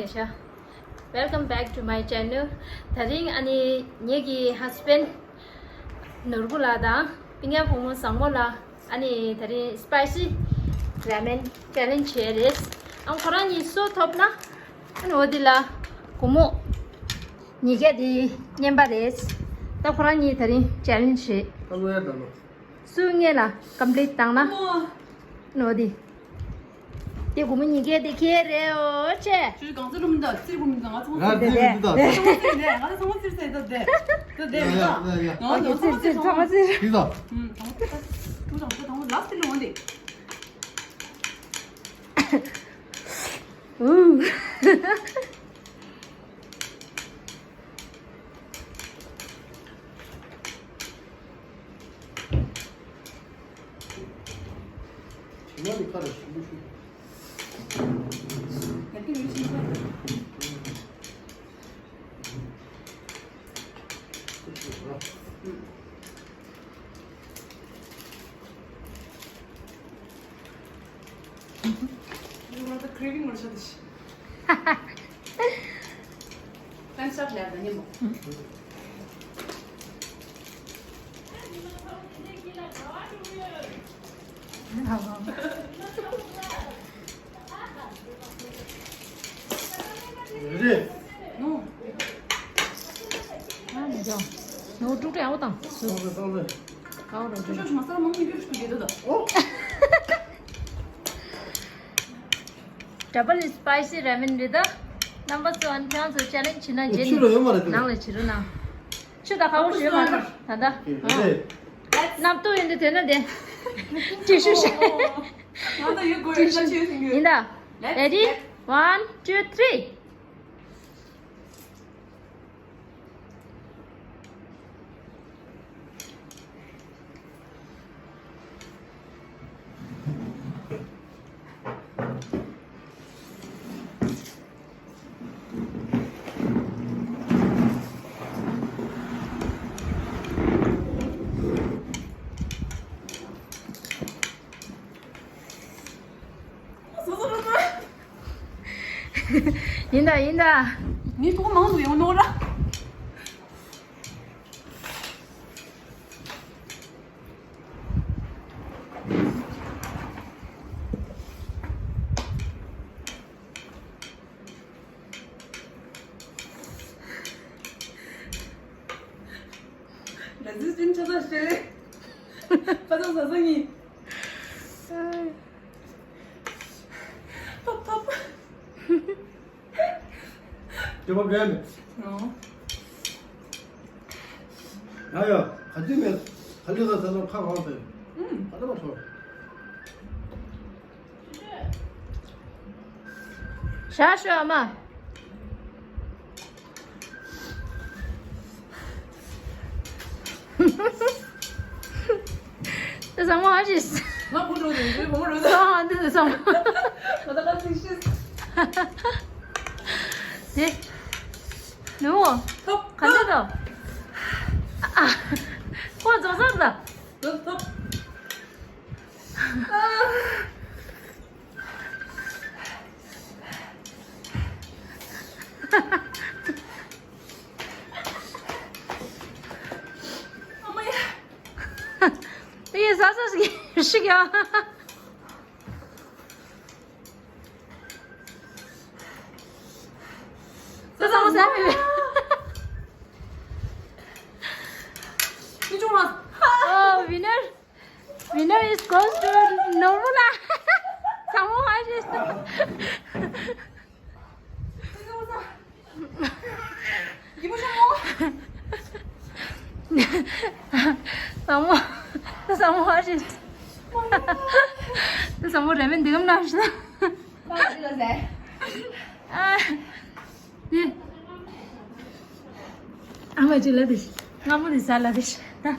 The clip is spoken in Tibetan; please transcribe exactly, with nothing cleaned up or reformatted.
ཡ་ཤ། Welcome back to my channel. དེ་རིང་ཨ་ནི་ངེད་ཀྱི་husband ནོར་བུ་ལགས་དང་སྤུན་ཀྱག་བུ་མོ་བཟང་མོ་ལགས་ཨ་ནི་དེ་རིང་spicy ramen challenge བྱས་རེད། ཨང་ཁོ་རང་གཉིས་སུ་ཐོབ་ན་ཨ་ནི་འོ་དེ་ལ་སྒོར་མོ་ཉིས་བརྒྱ་དེ་རྔན་པ་རེད། ད་ཁོ་རང་གཉིས་དེ་རིང་challenge བྱེད། ཨ་ལོ་ཡ་ད་ལོ། སུ་སྔོན་ལ་complete བཏང་ན། ཨ་ནོ་དེ། དེ་སྒོར་མོ་ཉིས་བརྒྱ་དེ་ཁྱེར་རེད་འོ་ཆེ། ཁྱོད་གང་ཚོད་རུམ་འདི་ཚིར་གོ་མི་འདུག་ང་ཚོ་ང་ཚོ་ཚིར་གོ་མི་འདུག་ང་ཚོ་ཚིར་ཟེར་ད་དེ་དེ་དེ་ཡ་ཡ་ཡ་ཡ། ང་ཚོ་ཚིར་ཚིར་ཚང་མ་ཚིར། དེ་ད། ཨུམ་ཚང་མ་ཚིར་ཚང་མ་ལ་སི་ལོ་འོན་ཏེ། ཨུ། Craving ང་ཤ་དེ་ཤི། Thanks up ལ་ད་ཉེ་མོ། རེད། ནོ། ཨ་ནི་ཅང་། ནོ་ཀྲུག་ཀྲུག་ཡག་པོ་བཏང་། སུ། བཏང་རེད་བཏང་རེད། ཀའོ་རོ་ཅོ། ཅོ་ཅོ་མ་ས་ལ་མང་མི་འགྱུར་ཞིག་ཏུ་བསྡད་ད། ཨོ། Double spicy ramen རེད་ད། རྣམ་པ་ཚོ་ཨ་ནི་ཁྱེད་རང་ཚོ་challenge བྱེད་ན་རྗེས་ནས་ཕྱི་ལ་ཡོད་མ་རེད་དེ། ནང་ལ་བྱེད་རོགས་གནང་། ཕྱི་ད་ཁ་བོ་ཞོད་མ་རེད་ད་ད། རེད། སྣབས་ཏོ་ཡིན་དུ་དེ་ན་དེ། ཅི་ཤུ་ཤ། ང་ད་ཡོད་དགོས་ཡོད་ཤ་ཆེ་ཡོད་ཡིན་ད། Ready? One, two, three. ཡིན་ད་ཡིན་ད། ངས་ཐོག་མང་དུ་ཡོང་ནོ་ར། ལ་ཟིག་ཅིན་ཆ་ཚ་ཤེ། ཁ་ཚ་ས་ས་ངི། ཐོབ་ཐོབ། དེ་བ་བས་མེད། ཨོ། ཡ་ཡ། ག་དུས་མེད། ག་ལེ་ད་ད་ལོ་ཁ་བང་དེ། ཨུམ། ག་ལེ་མ་ཐོབ། ཞག་ཤོག་ཨ་མ། དེ་ཚང་མ་ཨ་ཞིག་ང་བུ་འགྲོ་དེ་ངའི་བུ་མོ་འགྲོ་དེ། ཨ་འདི་དེ་ཚང་མ། ང་ད་ལ་ཚིག་ཤིས། དེ། ནུ་མོ། ཐོབ། ག་འདི་དོ། ཨ། ཁོ་རྫོགས་ས་རེད་ད། ཐོབ་ཐོབ། ཨ་མ་ཡ། དེ་ཡི་ཟ་ཟ་ཞིག་ཞིག་ཡ། ཟ་ཟ་མོ་ཟ་མི་མི་ཆུང་མ། Oh, winner. Winner is goes to Norvula. Samu Hajis. Samu, Samu Hajis. Samu Ramen digam na. Ah. Ama chila dish. Ngamu dish ala dish. Ta.